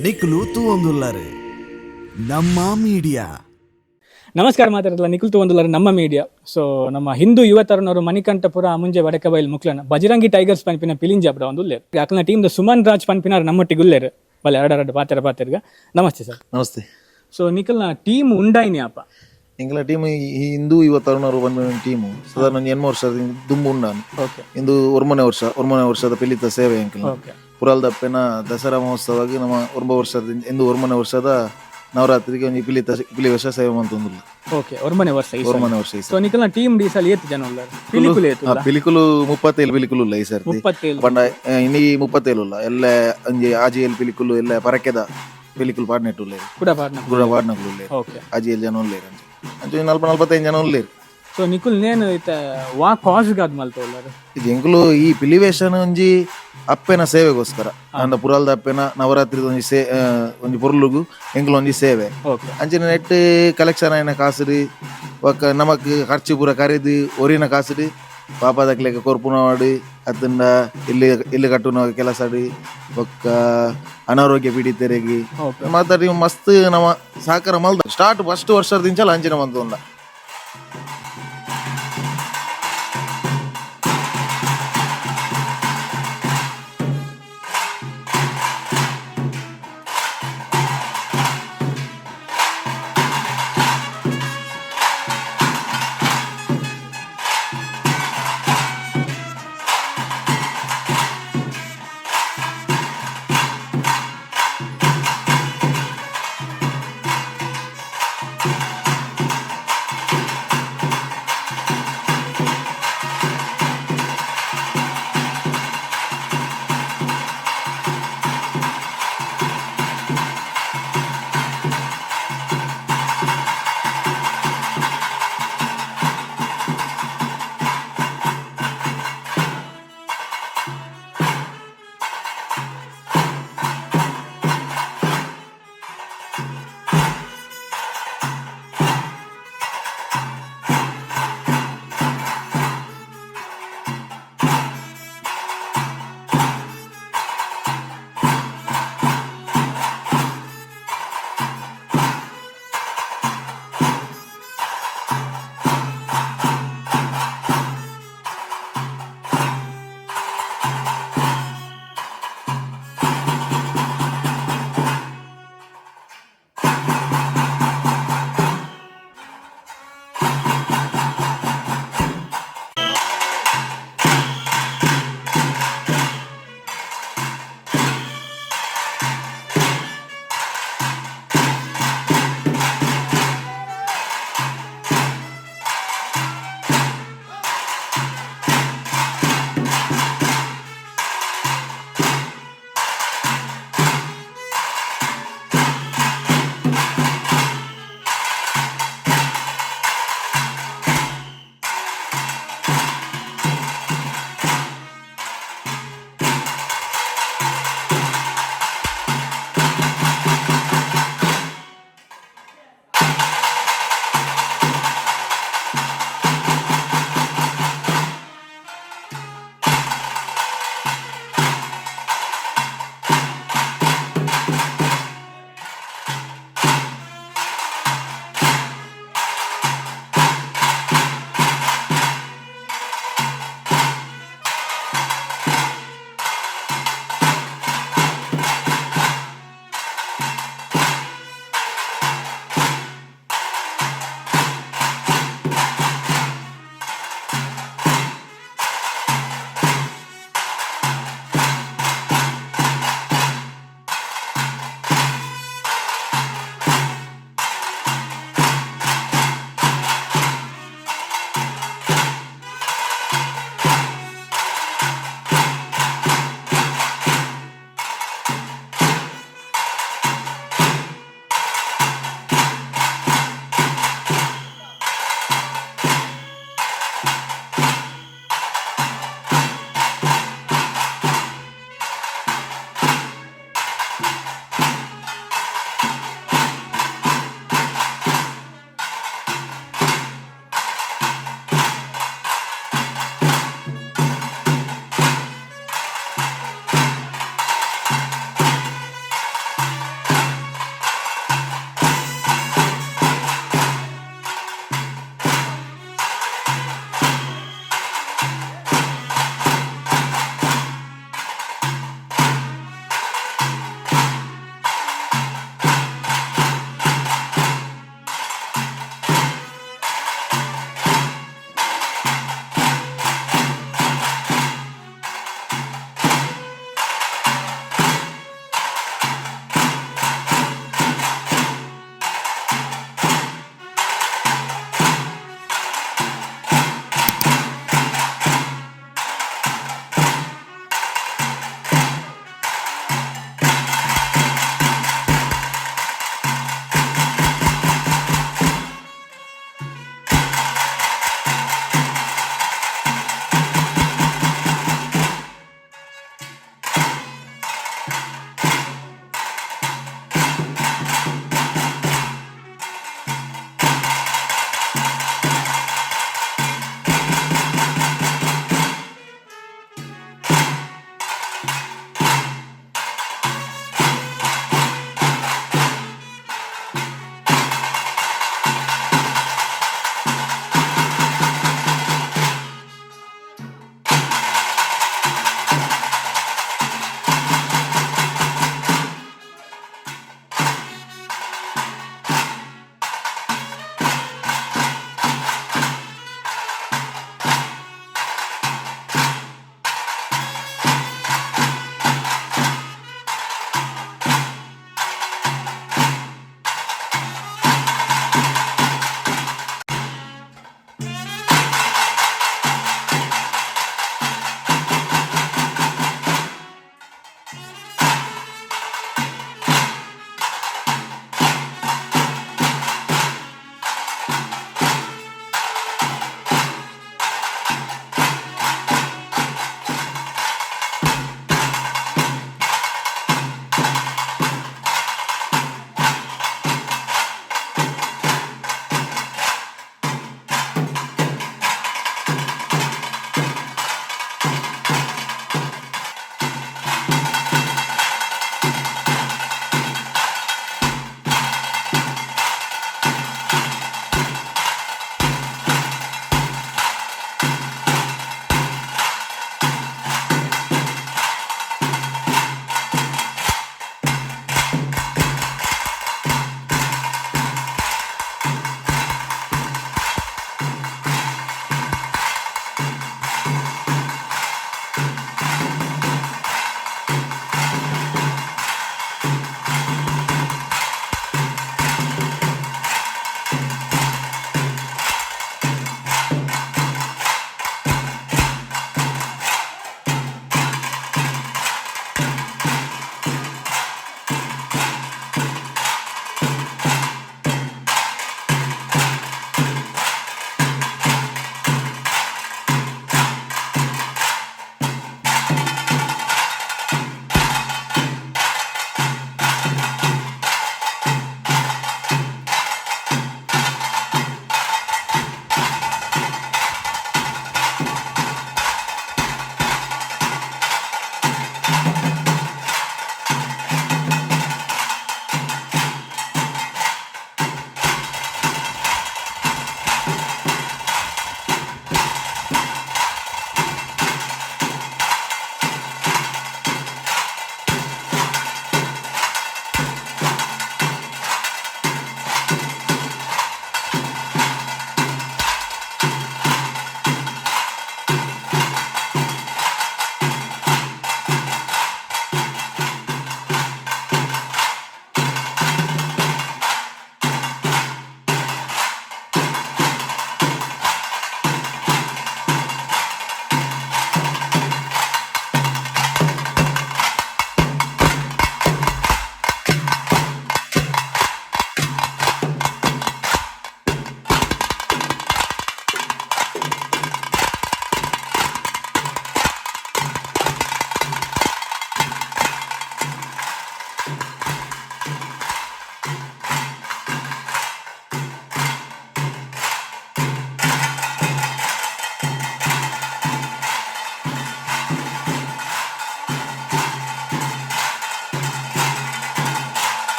ನಿಕ್ಲು ತೂವೊಂದುಲ್ಲರ್ ನಮ್ಮ ಮೀಡಿಯಾ. ನಮಸ್ಕಾರ ಮಾತಾಡಲ್ಲ ನಿಖಿಲ್ ತೂವೊಂದುಲ್ಲರ್ ನಮ್ಮ ಮೀಡಿಯಾ. ಸೊ ನಮ್ಮ ಹಿಂದೂ ಯುವ ತರುಣರು ಮಣಿಕಂಠಪುರ ಮುಂಜೆ ವಡಕಬೈಲ್ ಮುಕ್ಲನ ಬಜರಂಗಿ ಟೈಗರ್ಸ್ ಪನ್ಪಿನ ಪಿಲಿಂಜಾಬ್ರ ಒಂದು ಉಲ್ಲೇರು. ಅಕ್ಲನ ಟೀಮ್ ಸುಮನ್ ರಾಜ್ ಪನ್ಪಿನಾರ್ ನಮ್ಮೊಟ್ಟಿಗೆ ಉಲ್ಲೇರು. ಬಲೆ ಎರಡೆರಡು ಪಾತೆರ ಪಾತೆರ್ಗ. ನಮಸ್ತೆ ಸರ್. ನಮಸ್ತೆ. ಸೊ ನಿಖಲ್ನ ಟೀಮ್ ಉಂಡಾಯಿನಿ ಅಪ್ಪ? ಎಂಕಲ ಟೀಮ್ ಈ ಹಿಂದೂ ಯುವ ತರುಣರು ಪನ್ಪಿನ ಟೀಮು ಸಾಧಾರಣ ಒಂಜಿ 80 ವರ್ಷ ದುಂಬು ಉಂಡಾನು. ಇಂದು ಒರ್ಮನೆ ವರ್ಷ, ಒರ್ಮನೆ ವರ್ಷದ ಪಿಲಿತ ಸೇವೆ ಎಂಕಲ್ನ. ಪುರಾಲ್ದಪ್ಪೆನ ದಸರಾ ಮಹೋತ್ಸವವಾಗಿ ನಮ್ಮ ಒರ್ಂಬ ವರ್ಷದ ಇಂದು ಒರ್ಮನೆ ವರ್ಷದ ನವರಾತ್ರಿಗೆ ಒಂಜಿ ಪಿಲಿತ ಪಿಲಿ ವರ್ಷ ಸೇವೆ ಮಂತೊಂದುಲ್ಲ. ಓಕೆ, ಒರ್ಮನೆ ವರ್ಷ ಈ ಸಲ. ಒರ್ಮನೆ ವರ್ಷ ಈ ಸೊ ನಿಖಲ್ನ ಟೀಮ್ ಈ ಸಲ ಏತ್ ಜನ ಉಲ್ಲಾರ? ಪಿಲಿಕುಲು ಏತ್? ಪಿಲಿಕುಲು 37 ಪಿಲಿಕುಲು ಉಲ್ಲ ಈ ಸರ್ತಿ. 37? ಪಂಡ ಇನಿ 37 ಉಲ್ಲ. ಎಲ್ಲ ಒಂಜಿ ಆಜಿಎಲ್ ಪಿಲಿಕುಲು, ಎಲ್ಲ ಪರಕೆದ ಪಿಲಿಕುಲು ಪಾಡ್ನೆಟ್ ಉಲ್ಲೇರು. ಕೂಡ ಪಾಡ್ನ? ಗುಡ ಪಾಡ್ನಕುಲು ಉಲ್ಲೇರು. ಆಜಿಎಲ್ ಜನ ಉಲ್ಲೇರು. ಅಂಚ ಅಂಚ ಒಂಜಿ 40 45 ಜನ ಉಲ್ಲೇರು. ಸೊ ನಿಖುಲ್ ನೇನು ಇತ್ತ ವಾ ಕಾಸ್ ಗಾದ್ ಮಲ್ತ ಉಲ್ಲಾರ? ಇದು ಎಂಕುಲು ಈ ಪಿಲಿವೇಶನ ಒಂಜಿ ಅಪ್ಪೆನ ಸೇವೆಗೋಸ್ಕರ ಅಂಡ ಪುರಾಲ್ದ ಅಪ್ಪೆನ ನವರಾತ್ರಿದ ಒಂಜಿ ಸೇ ಒಂಜಿ ಪೊರ್ಲುಗು ಎಂಕುಲು ಒಂಜಿ ಸೇವೆ. ಅಂಚಿನ ನೆಟ್ ಕಲೆಕ್ಷನ್ ಆಯಿನ ಕಾಸುಡು ಬೊಕ್ಕ ನಮಕ್ ಖರ್ಚು ಪೂರ ಕರಿದು ಒರಿನ ಕಾಸುಡು ಪಾಪದಕ್ಲೆಗ್ ಕೊರ್ಪುನವಾಡು ಅತ್ತಂಡ ಇಲ್ಲಿ ಇಲ್ಲಿ ಕಟ್ಟುನ ಕೆಲಸಡು ಬೊಕ್ಕ ಅನಾರೋಗ್ಯ ಪೀಡಿತರಿಗೆ ಮಾತಾಡಿ ಮಸ್ತ್ ನಮ್ಮ ಸಹಕಾರ ಮಲ್ದ. ಸ್ಟಾರ್ಟ್ ಫಸ್ಟ್ ವರ್ಷದಿಂಚಲ ಅಂಚಿನ ಮಂತುಂಡ.